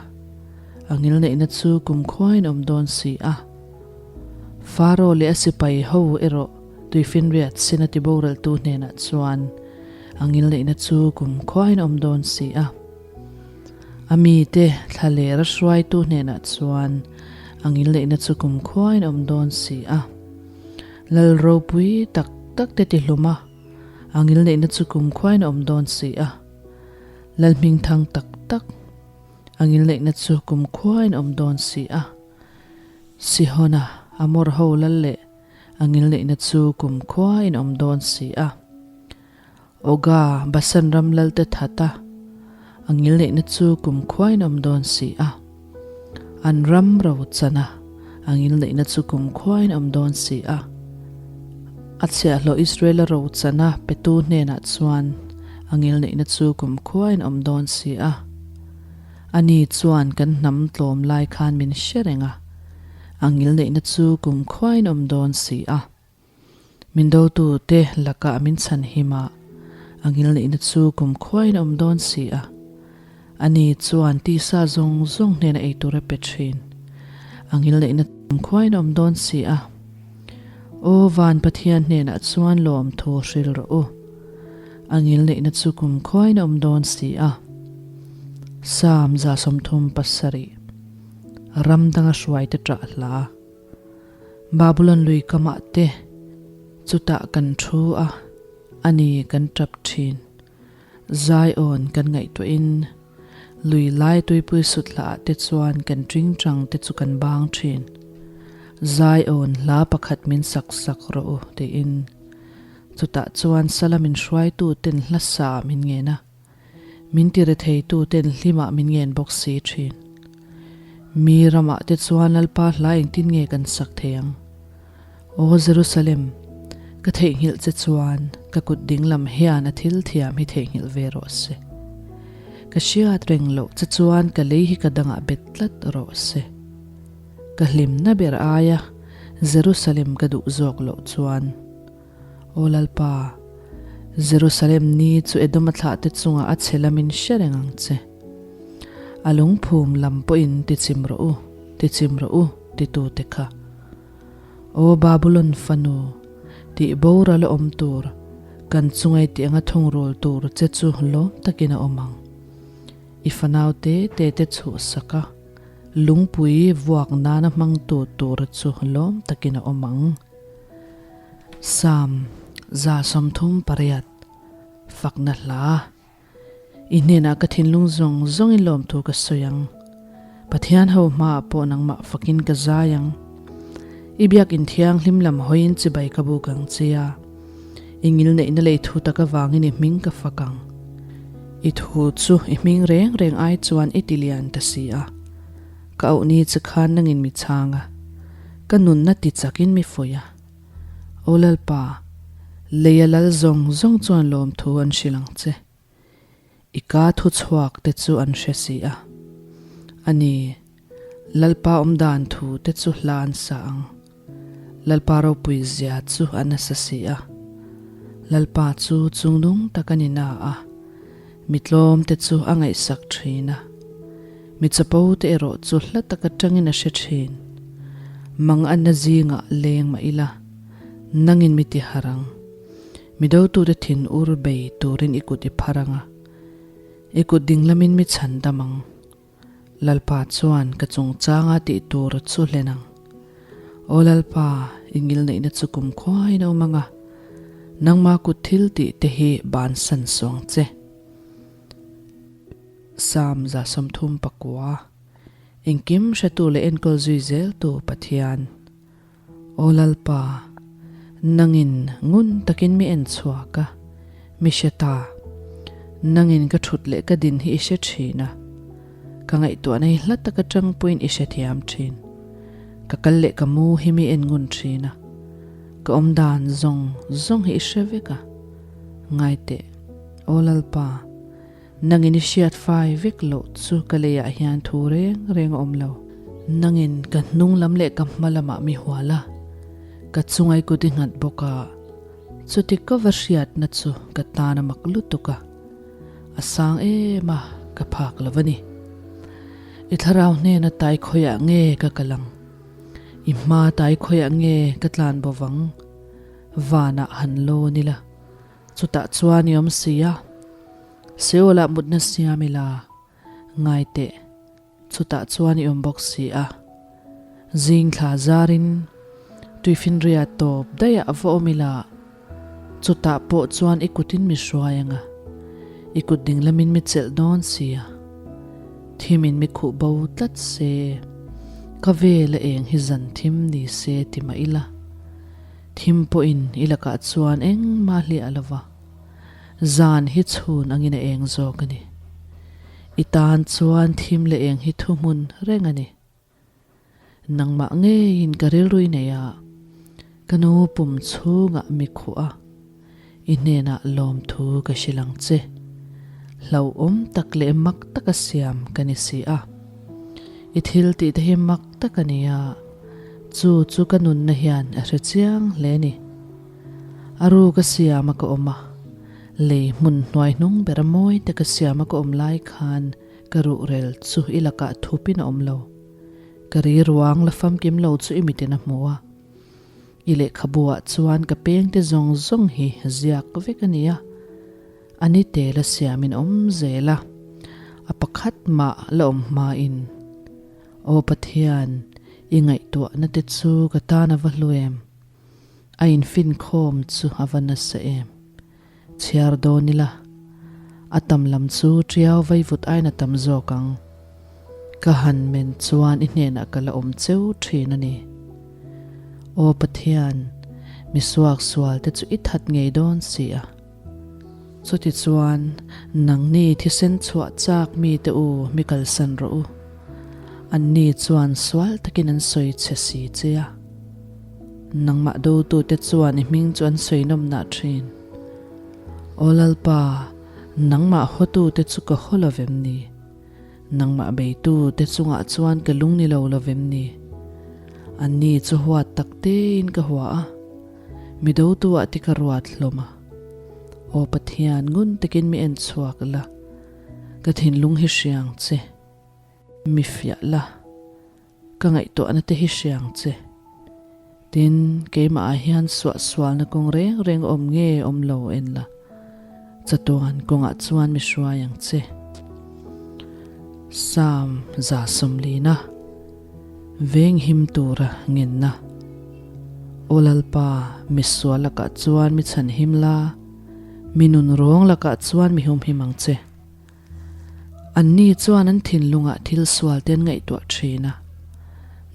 A ngilneihna chu kumkhuain awm dawn si a. Faro leh a sipai ho erawh tuifinriat sin a tiboraltu hnenah chuan a ngilneihna chu kumkhuain awm dawn si a. A mite thlaler a hruaitu hnenah chuan a ngilneihna chu kumkhuain awm dawn si a. Lal ropui tak tak te tihlum a, a ngilneihna chu kumkhuain awm dawn si a. Lal hmingthang tak tak. A ngilneihna chu kum khuain awm dawn si a. Sihona, Amor ho lal leh a ngilneihna chu kum khuain awm dawn si a. Oga, Basan ram lalte that a, a ngilneihna chu kumkhuain a awm dawn si a. An ram ro chan a, a ngilneihna chu kumkhuain a awm dawn si a. A chhiahhlawh Israela ro chan a petu hnenah chuan a ngilneihna chu kumkhuain a awm dawn si a. Ani chuan kan hnam tlawm lai khan min hre reng a, a ngilneihna chu kumkhuain a awm dawn si a. Min dotute lakah min chhan him a, a ngilneihna chu kumkhuain a awm dawn si a. Ani chuan tisa zawng zawng hnena ei tur a pe thin. A ngilneihna kumkhuain a awm dawn si a. Aw van Pathian hnenah chuan lawmthu hril rawh u. A ngilneihna chu kumkhuain a awm dawn si a. Psalm 37 Ram danga hruaite ṭah hla. Babulon lui kamah te chutah kan thu a, a ni kan tap thin. Zion kan ngaihtuahin lui lai tuipui sut hlaah te chuan kan tingtang te chu kan bang thin. Zion hla pakhat min sak sak rawh u tiin chutah chuan sala min hruaitu ten hla sa min ngen a. Min ti retheitu ten hlimah min ngen bawk si thin. Mi ramah te chuan Lalpa hla engtin nge kan sak thei ang? Aw Jerusalem, ka theihnghilh che chuan ka kut dinglam hian a thil thiam hi theihnghilh ve rawh se. Ka hriat reng loh che chuan ka lei hi ka dangah bet tlat rawh se. Ka hlimna ber aia Jerusalem ka duh zawk loh chuan. Aw Lalpa, Jerusalem ni chu Edoma thlahte chungah a chhe lamin hre reng ang che. A lungphum lam pawhin tichim rawh u, tichim rawh u, titute kha. Aw Babulon fanu, tih boral a awm tur, kan chungai tih anga thungrul tur che chu lawm takin a awm ang. I fanau te te te chhuhsak a, lungpui vuak nana hmangtu tur chu lawm takin a awm ang. Psalm 38, Fakna hla. I hnenah ka thinlung zawng zawngin lawmthu ka sawi ang. Pathian ho hmaah pawh nangmah fakin ka zai ang. I biakin thianghlim lam hawiin chibai ka buk ang che a. I ngilneihna lei thu tak avangin i hming ka fak ang. I thu chu i hming reng reng ai chuan i ti lian ta si a. Ka auh ni che khan nangin mi chhang a, ka nunna ti chakin mi fuih a. Aw Lalpa, leia lal zawng zawng chuan lawmthu an hrilh ang che. I ka thu chhuak te chu an hre si a. A ni, Lalpa awmdan thu te chu hla an sa ang. Lalpa ropui zia chu a nasa si a. Lalpa chu chungnung tak a ni na a, mi tlawm te chu a ngaihsak thin a. Mi chapo te erawh chu hla tak atangin a hre thin. Mang anna zingah leng mah ila, nangin mi ti harh ang. Mi dotute thin ur bei turin i kut i phar ang a, i kut dinglamin mi chhan dam ang. Lalpa chuan ka chungchanga tih tur chu hlen ang. Aw Lalpa, i ngilneihna chu kumkhuain a awm ang a, nangma kut thil tih te hi bansan suang che. Psalm 39, Engkim hretu leh enkawl zui zeltu Pathian. Aw Lalpa, nangin ngun takin mi en chhuak a, mi hre ta. Nangin ka thut leh ka din hi i hre thin a, ka ngaihtuahna hi hla taka tangpuiin i hrethiam thin. Ka kal leh ka mu hi mi en ngun thin a, ka awmdan zawng zawng hi i hre vek a. Ngaiteh, Aw Lalpa, Nangin i hriat fai vek loh chu ka leiah hian thu reng reng a awm lo. Nangin ka hnung lam leh ka hma lamah mi hual a, ka chungai kut i nghat bawk a, chuti ka va hriatna chu ka tan a mak lutuk a, a sang em a, ka phak lo a ni. I thlarau hnena tai khawiah nge ka kal ang? I hma tai khawiah nge ka tlan bo vang? Vanah han lawn ila. Chutah chuan i awm si a, Seolah mutna siam ila, ngai teh, chutah chuan i awm bawk si a. Zing thla zarin tuifinria tawp daih ah va awm ila, chutah pawh chuan i kutin mi hruai anga, i kut dinglamin mi chelh dawn si a. Thimin mi khuh bo tlat se, ka vel a eng hi zan thim ni se ti mah ila. Thim pawhin i lakah chuan engmah hliah lo va. Zan hi chhun angin a eng zawk a ni. I tan chuan thim leh eng hi thuhmun reng a ni. Nangmah ngeiin ka rilrui nei a, ka nu pum chhungah mi khuh a, i hnenah lawmthu ka hrilh ang che. Hlauhawm tak leh mak taka siam ka ni si a. I thil tih te hi mak tak a ni a, chu chu ka nunna hian a hre chiang hle ni. A ru ka siam a ka awm a, lei hmun hnuai hnung ber a mawi te ka siam a ka awm lai khan ka ruhrel chu i lakah thupin a awm lo. Ka ri ruang la famkim lo chu i mitin a hmu a. I lehkhabu ah chuan ka peng te zawng zawng hi ziak vek a ni a, a ni tel a siamin awm zel a, a pakhat mah la awm hmain. Aw Pathian, i ngaihtuahna te chu ka tan a va hlu em? A infinkhawm chu a va nasa em? Chhiar dawn ila, a tam lam chu ṭiau vaivut aiin a tam zawk ang. Ka han men chuan i hnenah ka la awm cheu ṭhin a ni. Aw Pathian, mi suaksual te chu i that ngei dawn si a. Chutichuan, nangni thisen chhuah chak mite u mi kalsan rawh u. Anni chuan sual takin an sawi chhe si che a. Nangmah dotute chuan i hming chu an sawi nawmnah thin. Aw Lalpa, nangmah hawtute chu ka haw lo vem ni? Nangmah beitute chungah chuan ka lung ni lo lo vem ni? Anni chu huat tak tein ka hua a, mi dotu-ah te ka ruat hlawm a. Aw Pathian, ngun takin mi en chhuak la, ka thinlung hi hriang che, mi fiah la. Ka ngaihtuahna te hi hria ang che. Tin, keimah ah hian suahsualna kawng reng reng awm nge awm lo en la, chatuan kawngah chuan mi hruai ang che. Psalm 140 Venghim tura ngenna Aw Lalpa, mi sual lakah chuan mi chhanhim la, mi nun rawng lakah chuan mi humhim ang che. Anni chuan an thinlungah thil sual te an ngaihtuah thin a,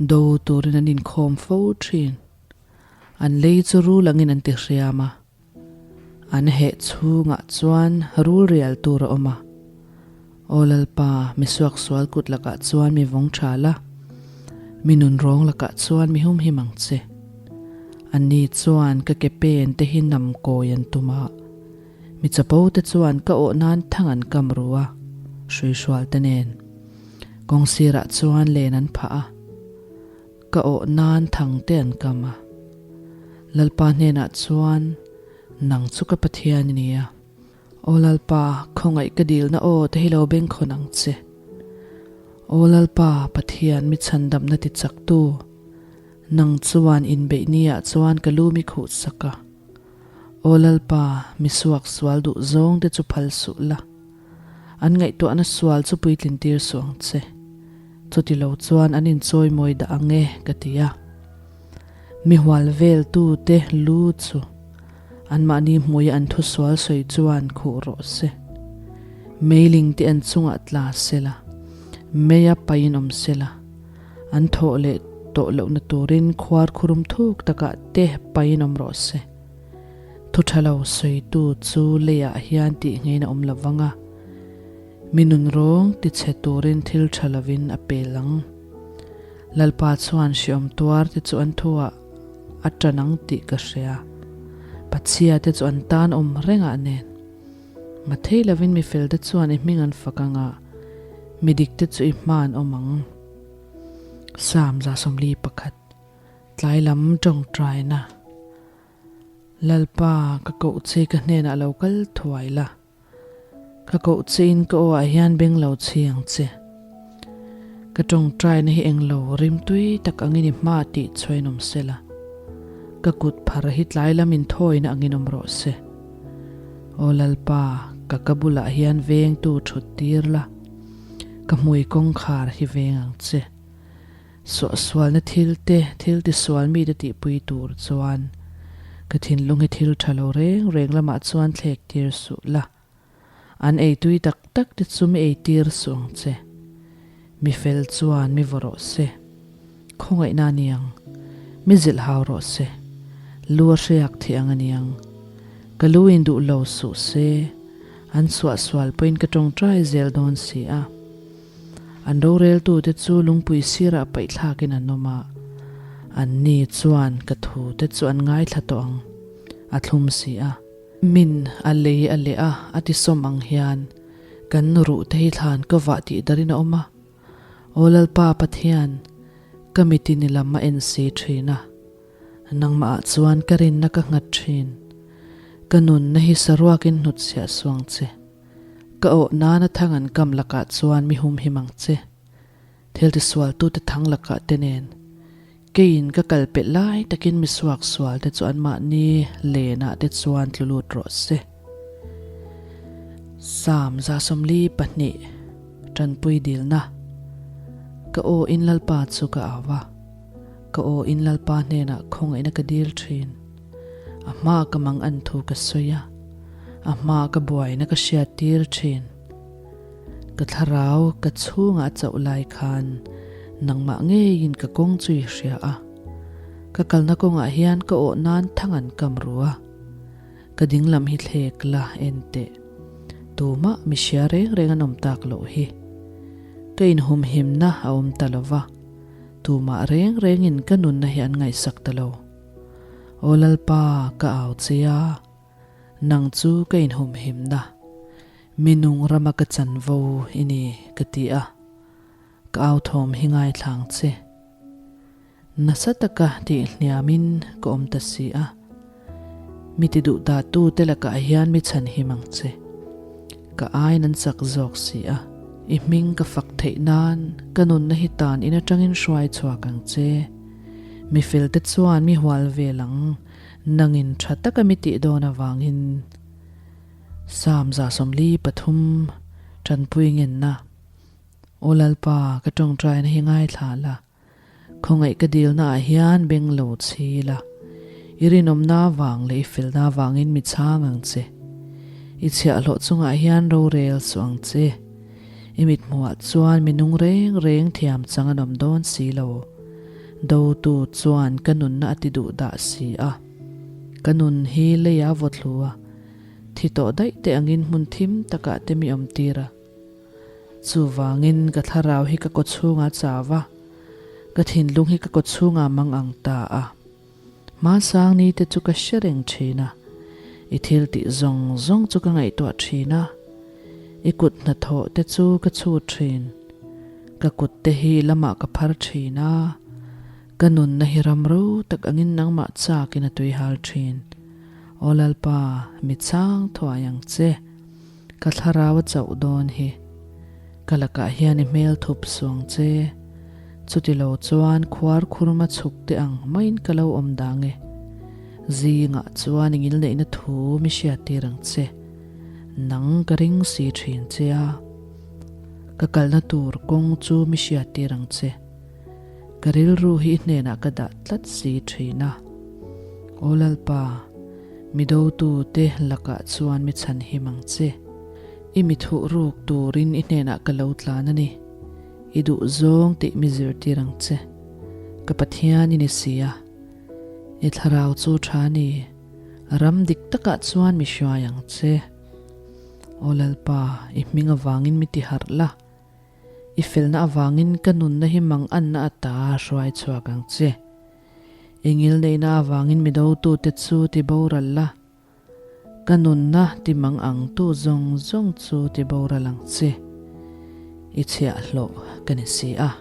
do turin an inkhawm fo thin. An lei chu rul angin an ti hriam a, an heh chhungah chuan rul rial tur a awm a. Aw Lalpa, mi suaksual kut lakah chuan mi vawng tha la, mi nunrawng lakah chuan mi humhim ang che. Anni chuan ka ke pen te hi nam kawi an tum a. Mi chapo te chuan ka awh nan thang an kam ru a, hruihrual te nen. Kawng sirah chuan len an phah a, ka awh nan thang te an kam a. Lalpa hnenah chuan, Nang chu ka Pathian i ni a. Aw Lalpa, khawngaih ka dilna aw te hi lo bengkhawn ang che. Aw Lalpa, Pathian mi chhandamna ti chaktu, nang chuan inbeih niah chuan ka lu mi khuh sak a. Aw Lalpa, mi suak sual duh zawng te chu phal suh la. An ngaihtuahna sual chu puitlin tir suh ang che. Chuti lo chuan an inchawi mawi dah ang e, ka ti a. Mi hual vel tu te lu chu anmahni hmuia an thu sual sawi chuan khuh rawh se. Meiling te an chungah tla se la, meia pain awm se la. An thawh leh tawh lohna turin khuar khurum thuk takah te pain awm rawh se. Thu tha lo sawitu chu leiah hian tih ngeiin a awm lo vang a, mi nunrawng tichhe turin thil tha lovin a pel ang. Lalpa chuan hriawm tuar te chu an thuah a tan ang tih ka hria. Pachhia te chu an tan awm rengah nen. Mathei lovin mi felte chuan i hming an fak ang a, mi dikte chu i hma an awm ang. Psalm 141, Tlai lam tawngtaina, Lalpa, ka koh che ka hnenah lo kal thuai la, ka koh chein ka aw ah hian beng lo chhi ang che. Ka tawngtaina hi englo rimtui tak angin i hma tih chhuain awm se la, ka kut phar hi tlai lam inthawina angin awm rawh se. Aw Lalpa, ka ka bulah hian vengtu thut tir la, ka hmui kawngkhar hi veng ang che. Suahsualna thil te, thil tisual mite tihpui tur chuan ka thinlung hi thil tha lo reng reng lamah chuan thlek tir suh la. An eitui tak tak te chu mi eitir suh ang che. Mi fel chuan mi vaw rawh se. Khawngaihna a ni ang. Mi zilh hau rawh se. Lu a hriak thih ang a ni ang. Ka lu in duh lo suh se. An suahsual pawhin ka tawngtai zel dawn si a. An roreltute chu lungpui sirah paihthlakin an awm a, anni chuan ka thute chu an ngaithla tawh ang, a thlum si a. Min a lei a leh a, a ti sawm ang hian kan ruhte hi thlan ka vah tih darin a awm a. Aw Lalpa Pathian, ka mitin i lam a en si thin a, nangmahah chuan ka rinna ka nghat thin. Ka nunna hi saruakin hnutchhiah suang che. Ka awh nana thang an kam lakah chuan mi humhim ang che. Thil tisualtute thang lakah te nen keiin ka kal pelh lai takin mi suaksual te chu anmahni lenah te chuan tlu lut rawh se. Psalm 142 Tanpui dilna Ka aw in Lalpa chu ka au a, ka aw in Lalpa hnenah khawngaihna ka dil thin. A hmaa ka mang an thu ka sawi a, a hmaa ka buaina ka hriat tir thin. Ka thlarau ka chhungah a chauh lai khan nangmah ngeiin ka kawng chu i hria a. Ka kalna kawngah hian ka awh nan thang an kam ru a. Ka dinglam hi thlek la en teh. Tumah mi hria reng reng an awm tak loh hi. Ka inhumhimna a awm ta lo va, tumah reng rengin ka nunna hi an ngaihsak ta lo. Aw Lalpa, ka au che a, nang chu ka inhumhimna, mi nung rama ka chanvo i ni, ka ti a, ka au thawm hi ngaithlang che. Nasa taka tih hniamin ka awm ta si a, mi ti duh dahtu te lakah hian mi chhanhim ang che. Ka aiin an chak zawk si a, i hming ka fak theih nan ka nunna hi tan in atangin hruai chhuak ang che. Mi felte chuan mi hual vel ang, nangin tha taka mi tih dawn avangin. Psalm 143 Tanpui ngenna Aw Lalpa, ka tawngtaina hi ngaithla la, khawngaih ka dilna ah hian beng lo chhi la, i rinawmna avang leh i felna avangin mi chhang ang che. I chhiahhlawh chungah hian rorel suh ang che. I mithmuhah chuan mi nung reng reng thiam chang an awm dawn si lo. Dotu chuan ka nunna a ti duh dah si a. Ka nun hi leia vaw thlu a, thi tawh daih te angin hmun thim takah te mi awm tir a. Chuvangin ka thlarau hi ka kawchhungah chau a, ka thinlung hi ka kawchhungah mang ang ta a. Hmasang ni te chu ka hre reng thin a, i thil tih zawng zawng chu ka ngaihtuah thin a, i kut hnathawh te chu ka chhut thin. Ka kut te hi lamah ka phar thin a, ka nunna hi ram ro tak angin nangmah chakin a tuihal thin. Aw Lalpa, mi chang thuai ang che. Ka thlarau a chauh dawn hi. Ka lakah hian i hmel thup suang che. Chuti lo chuan khuar khurma chhuk te ang maiin ka lo awm dang e. Zingah chuan i ngilneihna thu mi hriattir ang che. Nang ka ring si thin che a. Ka kalna tur kawng chu mi hriattir ang che. Ka rilru hi i hnenah ka dah tlat si thin a. Aw Lalpa, mi dotute lakah chuan mi chhanhim ang che. I mi thuh ruk turin i hnenah ka lo tlan a ni. I duh zawng tih mi zirtir ang che. Ka Pathian i ni si a. I thlarau chu tha a ni. Ram dik takah chuan mi hruai ang che. Aw Lalpa, i hming avangin mi tiharh la. I felna avangin ka nunna hi mang anna ata hruai chhuak ang che. I ngilneihna avangin mi dotute chu ti boral la, ka nunna ti mang angtu zawng zawng chu ti boral ang che. I chhiahhlawh ka ni si a.